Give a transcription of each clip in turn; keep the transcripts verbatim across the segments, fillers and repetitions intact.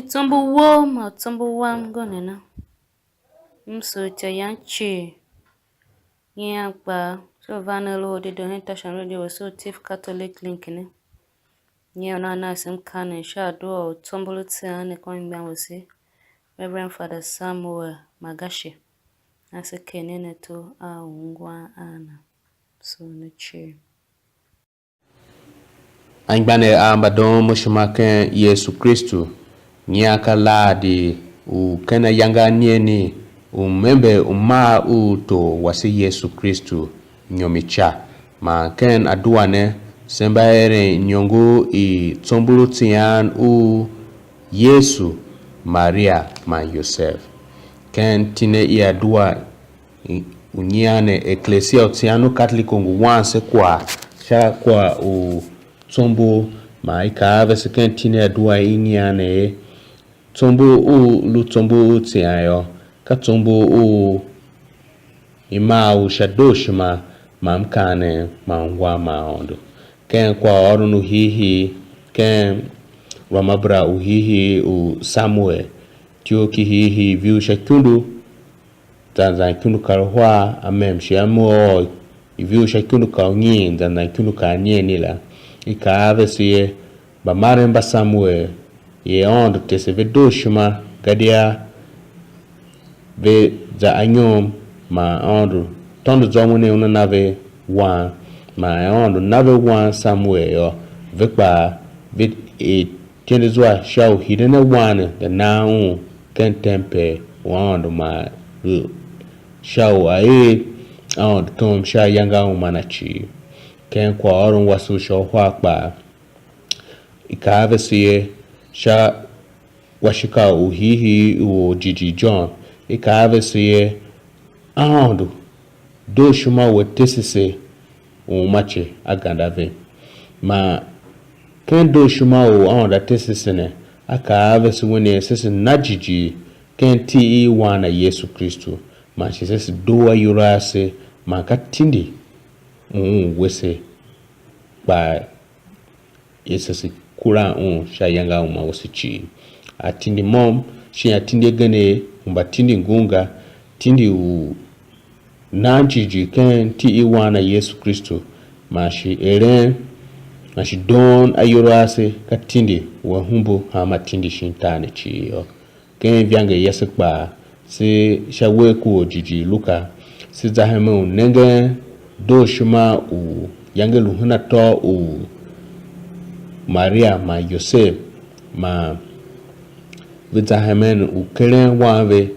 Tsombor wou man tsombor wam nga nena? M sugh ityô yam cii, nyian kpaa, sha u van ne a lu u dedoo hen Tashan Radio wase u Tiv Catholic Link ne. Nyian u nan na ase mkaanem sha adua u tsombor u tsian ne ken anmgbian wase, Reverend Father Samuel Magashi. Ase keghen ato a ungwan a na. Sugh ne cii. Anmgbianev av mba doon mo ishima ken Yesu Kristu, nyian ka Lahadi u ken ayange a nieni u m ember u maa u Tor wase Yesu Kristu inyom ica. Man ken adua ne, se mba eren iniongo i tsombor u tsian u Yesu, Maria man Yosev. Ken iti ne i adua i, u nyian ne, Eklesia u Tsian u Katoliki ngu wan se kwagh sha kwagh u tsombor, man i kaa a vese ken iti ne adua i nyian ne er, tsombor u lu tsombor u tsian yô, ka tsombor u i maa u sha dooshima man mkaanem man ungwan ma Aôndo. Ken kwaghôron u hiihii, ken Rwamabera u hiihii u Samuel, ityough ki hiihii, ivur sha ikundu, zan zan ikundu kar uhar, a mem shi a mough ivur sha ikundu kar unyiin, zan zan ikundu kar anigheni la. I kaa a vese er, mbamaren mba Samuel, er Aôndo tese ve dooshima, gadia ve za anyom, man Aôndo tôndo zwa u una na ve wan, man Aôndo na ve wan Samuel yô, ve kpaa ve er ityendezwa sha u hiden a wan ne za nan un ken tempel u Aôndo, man lu sha u a er Aôndo tom sha ayange a uma na cii. Ken kwaghôron wase u sha uhar kpaa, i kaa a vese er, sha washika u hiihii u orjighjigh John, i kaa a vese er, Aôndo, dooshima u a tese se u uma ce a ganda ve. Man ken dooshima u Aôndo a tese se ne, a kaa a vese wen er se, se na jighjigh ken iti i Wan na Yesu Kristu, man shi se, se doo ayol a ase, man ka tindi u un wese kpaa, er se, se kuran un sha ayange a uma wase cii. A tindi môm, shin a tindi agenev u mbatindi ngun ga, tindi u nan jighjigh ken iti i Wan na Yesu Kristu, man shi eren, man shi doon ayol a ase, ka tindi u a humbu hanma tindi shin tar ne cii yô. Ken ivangeli yase kpaa, se sha uwegh ku orjighjigh Luka, se za hemen u nengen dooshima u yange lu hen atô u Maria man Yosev, man ve za hemen u keren wan ve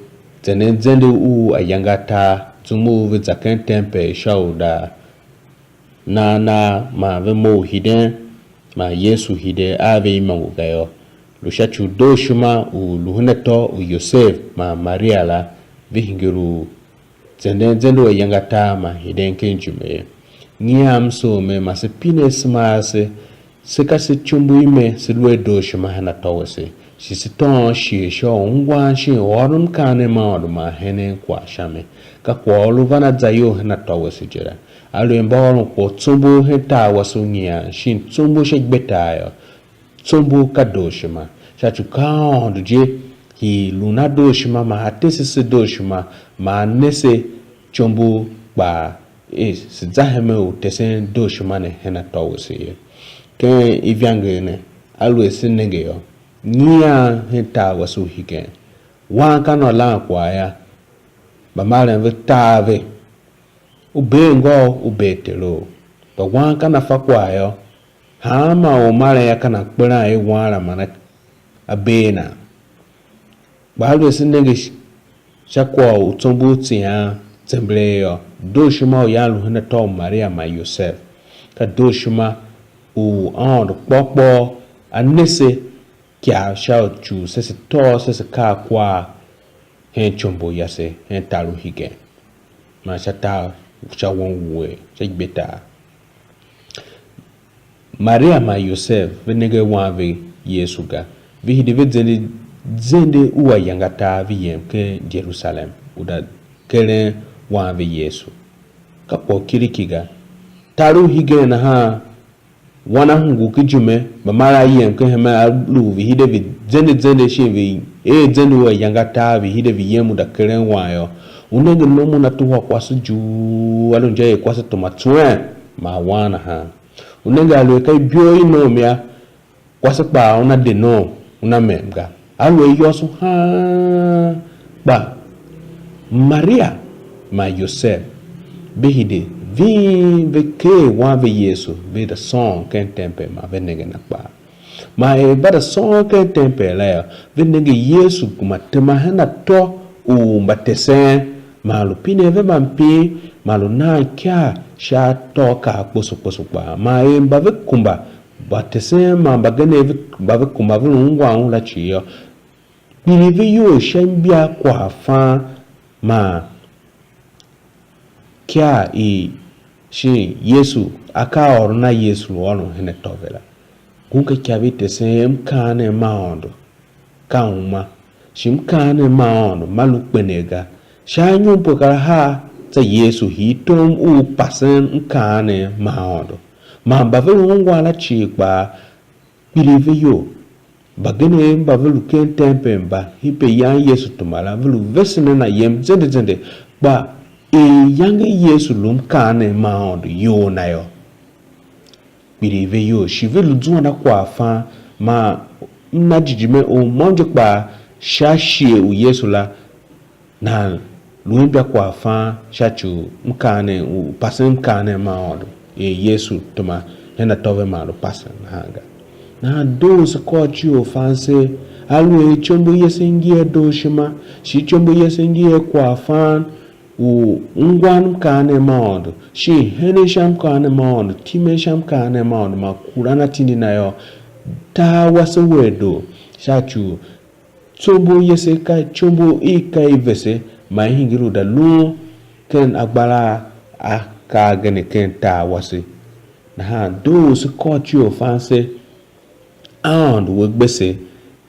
zenden zende u ayange atar, zum u ve za ken tempel sha u da nan nan man ve mough hiden, man Yesu hide a ve imôngo ga yô. Lu sha ci u dooshima u lu hen atô u Yosev man Maria la, ve hingir u zenden zende u ayange atar man hiden ken ijime ye. Nyian m soo mer, ma se pine asema ase, se ka se ityumbu i me, se lu a dooshima hen atô wase, shi se tôôn shighe sha u ungwan shin ôron mkaanem ma Aôndo man henen kwagh sha mi. Ka kwagh u lu van a za iyol hen atô wase je la. Aluer mba ôron kwagh u tsombor hen tar wase u nyian shin tsombor sha igbetar yô, tsombor ka dooshima, sha ci u ka Aôndo je hii lun a dooshima, man a tese se dooshima, man a ne se tsombor kpaa, er se za hemen u tesen dooshima ne hen atô wase ye. Ken ivangeli ne, aluer se nenge yô, nyian hen tar wase u hegen, wan ka nô lan kwagh yô, mbamaren ve tar ve, u bee ngôu, u bee terou. Kpa wan ka na fa kwagh yô, hanma ormaren yô, ka nan kperan er wan la man a, a bee nan. Kpa aluer se nenge sh-, sha kwagh u tsombor u tsian tsembelee yô, dooshima u yan lu hen atô u Maria man Yosev, ka dooshima u Aôndo kpôr kpôr a ne se ikyav sha u ci u se, se tôô se, se kaa kwagh hen ityombo yase, hen tar u hegen, man sha tar, sha won wuee, sha igbetar. Maria man Yosev ve nenge a wan ve Yesu ga, ve hide ve zende zende u ayange atar, ve yem ken Yerusalem, u da keren wan ve Yesu. Ka kwagh u kiriki ga. Tar u hegen nahan, wan a hungul ken ijime, mbamaren a yem ken hemen, a lu ve hide ve zende zende shin ve er zende u ayange atar ve hide ve yem u da keren wan yô, u nenge nom una tuhwa kwase juu, a lu inja er kwase tema tswen, ma a wan nahan. U nenge a lu er ka ibyo i nom yô, kwase kpaa una de nom, una mem ga. A lu ayôôso haan, kpa Maria man Yosev ve hide ving, ve ker wan ve Yesu, ve da sôôn ken tempel man ve nenge na kpaa. Man er mba da sôôn ken tempel la yô, ve nenge Yesu gema tema hen atô u mbatesen, man lu pinen ve mbampin, man lu nan ikar sha atôakaa kposo kposo kpaa. Man er mba ve kumba mbatesen man mbagenev mba ve kuma ve lu ungwan un la cii yô, kpiligh ve iyol sha imbiakwagh fan man ikar i shin Yesu, akaaôron a Yesu lu ôron hen atô ve la, ngun ka ikyav i tesen er mkaanem ma Aôndo ka uma, shi mkaanem ma Aôndo ma lu kpenegh ga. Sha anyom pue kar ahar tsô Yesu hii tom u pasen mkaanem ma Aôndo. Man mba ve lu ungwan la cii kpaa, kpiligh ve iyol. Mbagenev mba ve lu ken tempel mba hide pe yan Yesu tema la, ve lu vesen a na yem zende zende, kpa er iyange i Yesu lu mkaanem ma Aôndo iyol na yô, kpiligh ve iyol, shi ve lu zuan a kwaghfan. Man m na jighjigh mer ormôm je kpaa sha shighe u Yesu la, nan lu imba kwaghfan sha ci u mkaanem, u pasen mkaanem ma Aôndo, er Yesu tema hen atô ve man lu pasen nahan ga. Nahan doo se kôr cio u fan se, aluer ityombo yase ngi a dooshima, shi ityombo yase ngi a kwaghfan, u ungwan mkaanem ma Aôndo, shin henen sha mkaanem ma Aôndo, timen sha mkaanem ma Aôndo, man kuran atindi na yô, tar wase wer doo sha ci u ityombo yase ka ityombo i ka i vese, man i hingir u da lun ken agbara a ka agen ken tar wase. Nahan doo se kôr cio u fan se, Aôndo we gbe se,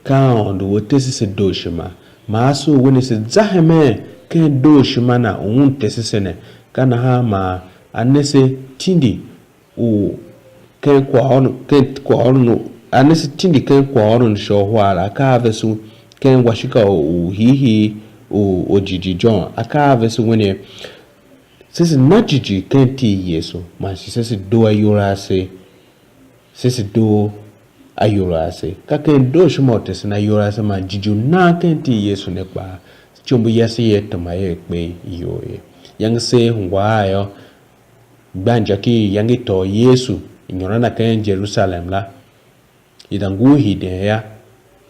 ka Aôndo we tese se dooshima, man a soo we ne se za hemen ken dooshima na u un tese se ne, ka nahan man a ne se tindi u ken kwaghôron, ken kwaghôron u, a ne se tindi ken kwaghôron sha uhar la, akaa a vese ken washika u hiihii u Orjighjigh John, akaa a vese wen ye, se se na jighjigh ken iti i Yesu, man shi se se doo ayol a ase, se se doo ayol a ase. Ka ken dooshima u tesen ayol a ase man jighjigh u nan ken iti i Yesu ne kpaa, ityombo yase ia tema ia kpe iyol ye. Iyange se ungwa a yô, igbanjaki i iyange i tôô Yesu, i nyôr a na ken Jerusalem la, i za ngur hiden yô,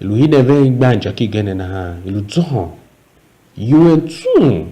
i lu hiden ve igbanjaki igen nahan, i lu zôhôn. Iwen tsung,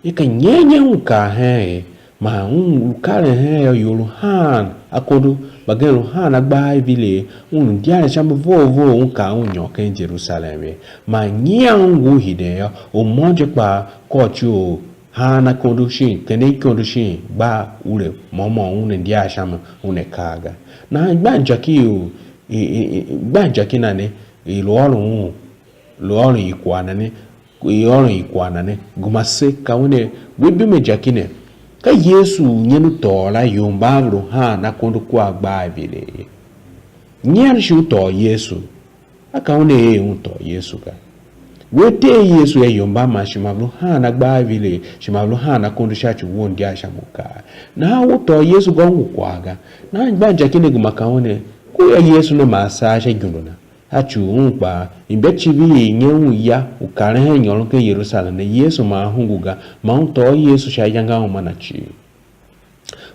i ka nyenye un kar hen ye, man un lu karen hen yô, ior lu haan akondo, mbagenev lu haan agbar a vilegh, un lu ndiaren sha mi vough vough, un kar un nyôr ken Jerusalem ye. Man nyian un ngur hiden yô, ormôm je kpaa, kôr ci u haan akondo shin kenden ikondo shin gba ure môm môm un a ndiar sha mi, un a kar ga. Nahan igbanjaki u i, i, i, igbanjaki na ne, i lu ôron un, lu ôron i kwagh na ne, i ôron i kwagh na ne, gema se ka un ne, we bime jaki ne, ka Yesu u nyen u tôô la, ior mban ve lu haan akondo kua agbar a vilegh ye. Nyian shi u tôô Yesu. A ka un er un tôô Yesu ga. We tee Yesu yô, ior mban man shi ma ve lu haan agbar a vilegh, shi ma ve lu haan akondo sha ci u won india sha mo kar. Nahan u tôô Yesu ga, u ngu kwagh ga. Nahan igbanjaki ne gema ka un ne, ku yô, Yesu ne ma a saa sha igondo na. A ci u un kpaa, imba civir i nyen un ya u karen hen nyôron ken Yerusalem ne, Yesu ma a hungu ga, ma un tôô Yesu sha ayange a uma na cii.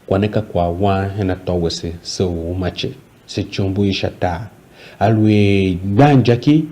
Kwagh ne ka kwagh wan hen atô wese, se u uma ce, se ityombo i sha tar. Aluer igbanjaki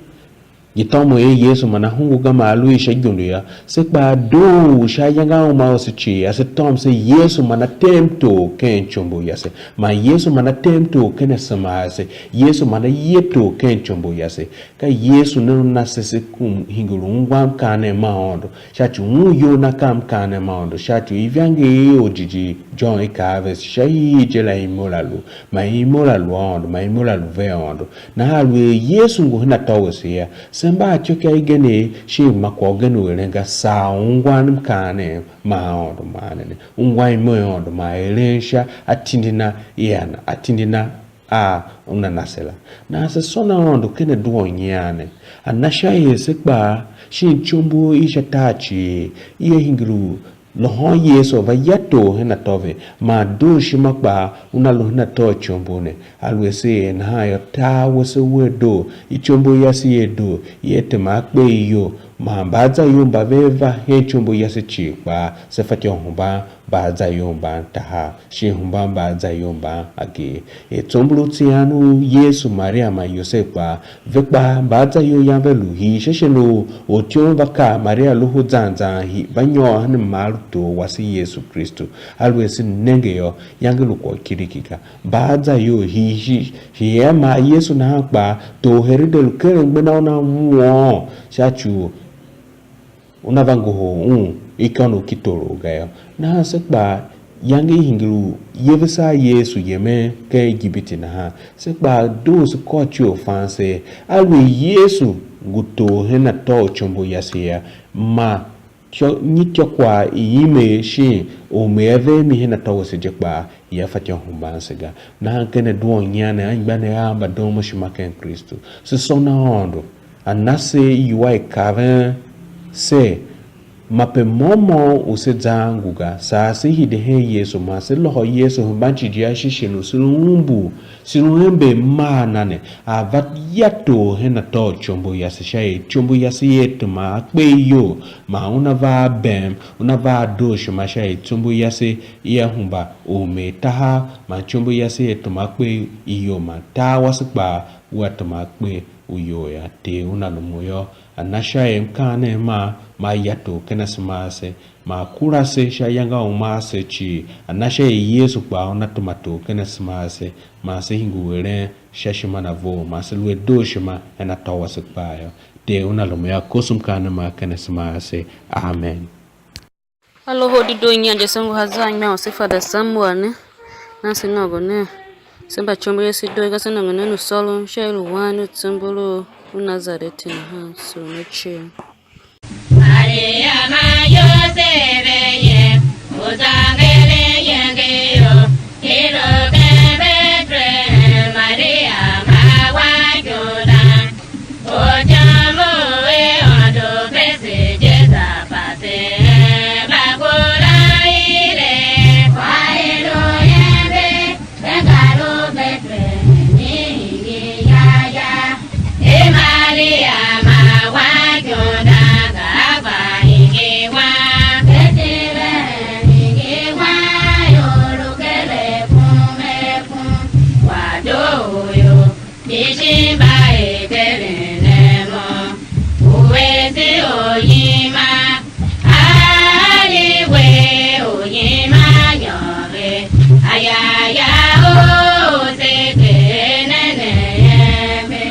ngi tômon er Yesu man a hungu ga, man a lu i sha igondo yô, se kpaa doo u sha ayange a uma ase cii, ase tôm se Yesu man a tem tor ken ityombo yase, man Yesu man a tem tor ken asema ase, Yesu man a ye tor ken ityombo yase. Ka Yesu ne u na se se kum hingir u ungwan mkaanem ma Aôndo, sha ci u un iyol na ka mkaanem ma Aôndo, sha ci u ivangeli i Orjighjigh John i kaa a vese sha hiihii je la imo la lu, man imo la lu Aôndo, man imo la lu ve Aôndo. Nahan aluer Yesu ngu hen atô wese yô, se mba a ityôkyaa igenev shin ma kwagh ugen u eren ga, saa u ungwan mkaanem ma Aôndo man ne, ungwan imo i Aôndo man eren sha atindi na, ia na, atindi na a una na se la. Nahan se sôn Aôndo ken adua u nyian ne, a na sha er se kpaa, shin ityombo i sha tar cii ia hingir u lôhôn Yesu a va ya tor hen atô ve, man dooshima kpaa una lu hen atô u ityombo ne. Aluer se er nahan yô, tar wese wea doo, ityombo yase ia doo, ia tema akpe iyol, man mbaazayol mba ve va hen ityombo yase cii kpaa, se fatyô u hemban mbaazayol mban tahav, shin hemban mbaazayol mban agee. Er tsombor u tsian u Yesu, Maria man Yosev kpaa, ve kpaa, mbaazayol yam ve lu hii sha shighe u ortyom va kar Maria loho zan zan hii, va nyôr hen mar u tor wase Yesu Kristu. Aluer se nenge yô, iyange lu kwagh u kiriki ga. Mbaazayol hii shi, shi er mar Yesu nahan kpaa, tor Herode lu keren gbenda una wuôn sha ci u una va ngohol un ikônough ki torough ga yô. Nahan se kpaa, iyange i hingir u yevese a Yesu yemen ken Igipiti nahan, se kpaa doo se kôr ci u fan se. Aluer Yesu ngu tor hen atô u ityombo yase yô, ma tyô, nyi ityôkwagh i i mer shin u mer ave a mi hen atô wese je kpaa, ia fatyô u hemban se ga. Nahan ken adua u nyian ne, anmgbianev av mba doon mo ishima ken Kristu, se sôn Aôndo a na se iwua i kaven ser, mape môm môm u se zan ngu ga, saa se hide hen Yesu, man se lôhô Yesu hemban jighjigh sha shighe u se lu umbur, se lu ember maa na ne, a va ya tor hen atô u ityombo yase, sha er ityombo yase ia tema akpe iyol, man una va a bem, una va a dooshima sha er ityombo yase ia hemba u mer tahav, man ityombo yase ia tema akpe iyol, man tar wase kpaa ua tema akpe u iyol yô. Ter una lu mo yô, a na sha er mkaanem ma ma ya tor ken asema ase, man kura se sha ayange a uma ase cii, a na sha er Yesu kpaa una tema tor ken asema ase, man se hingir u eren sha ishima na vough, man se lu a dooshima hen atô wase kpaa yô. Ter una lu mo yô, koso mkaanem ma ken asema ase. Amen. Aloho Dedoo nyian je se ngu ha zan imôngo se fa da Samuel ne, nan se nôngo nen, se mba tsombor yase doo, ka se nôngo nen u sôron sha er u wan u tsombor u Nazareti nahan, sugh ne cii. Maria man Yosev ye, u zangeren iyange yô, i lu ken Betlehem, Maria ma wan ikundan. Ortyom u i Aôndo vese je za pasen, mba kura ile, kwagh i lu yem ve, ve nga lu Betlehem, i hingir yaya. E Maria ma wan ikundan, ga a gba hingir wan. Betlehem, hingir wan, ior lu keren kun me kun, kwagh doo u ior. Kpishi mba hegen nen mo, u ese oryiman, a li we oryiman nyôr ve, aya ya u se ker ne ne yem ve.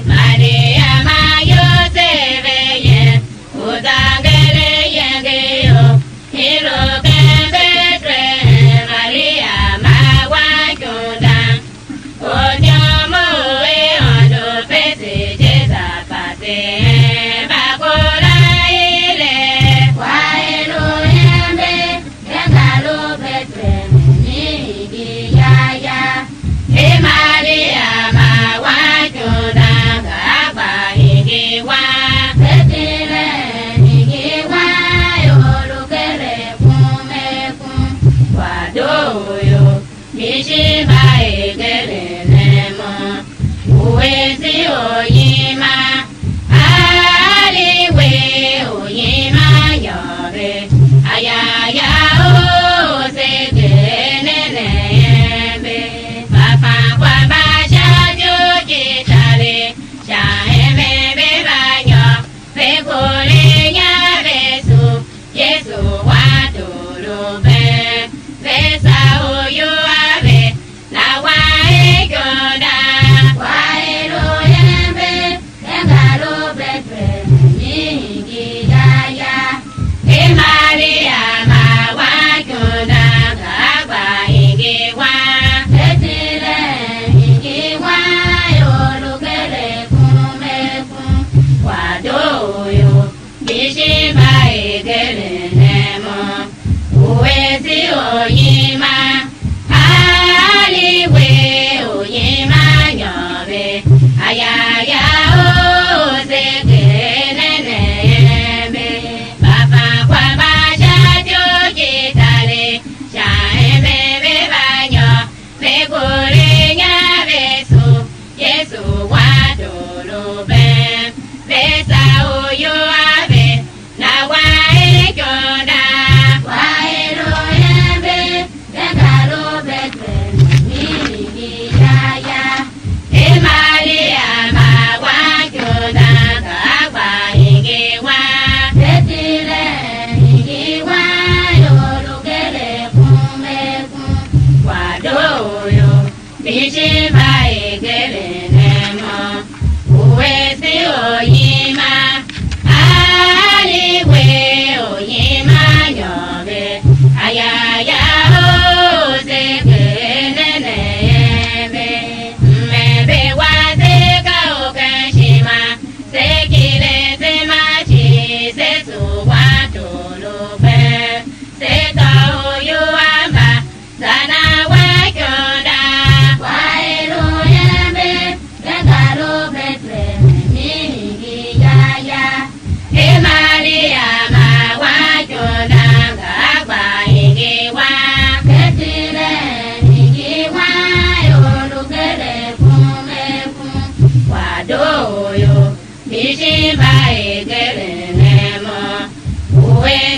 Maria man Yosev ve yem, u zangeren iyange yô, i lu ken Betlehem, Maria ma wan ikundan. Ortyom u i Aôndo vese je za pasen, mba kura ile, kwagh i lu yem ve, ve nga lu Betlehem, i hingir yaya. E Maria ma wan ikundan, ga a gba hingir wan. Betlehem, hingir wan, ior lu keren kun me kun, kwagh doo u ior. Kpishi mba hegen nen mo, u ese oryiman, a li we oryiman nyôr ve, aya ya u se ker ne ne yem ve. Mba fan kwagh mba sha ityough ki Itali, sha hemen ve va nyôr, ve kure inya ve sugh, Yesu wan toroben, ve saa uyu a ve, na wan ikundan. Kwagh i lu yem ve, ve nga lu Betlehem, i hingir yaya. E Maria ma wan ikundan, ga a gba hingir wan. Betlehem, hingir wan, ior lu keren kun me kun, kwagh doo u ior. Kpishi mba hegen nen mo, u ese oryiman, a li we oryiman.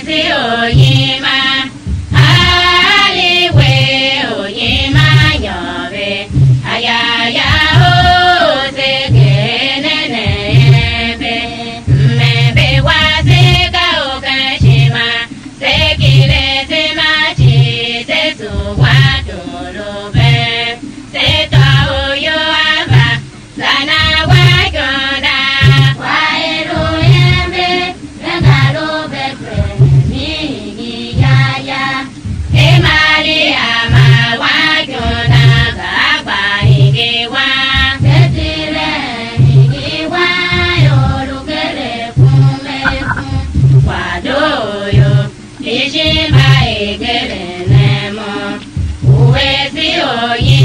Oyima, ali we oyima nyôr ve, ayaya o se gere ne ne embe, mmembe wa se ka u ken ishima, se kile se ma cii se sugh wa toroben, se tôô uyo a va, za na wa ikonda. Wa i lu iembe, ve nga lu Betlehemi hingir yaya. E Maria ma wa ikonda, ga a gba hingir wan. Se tile hingir wan, ior lu kere kun me kun. Kwa doo yo, ishima i geren ne mo. U esi oyin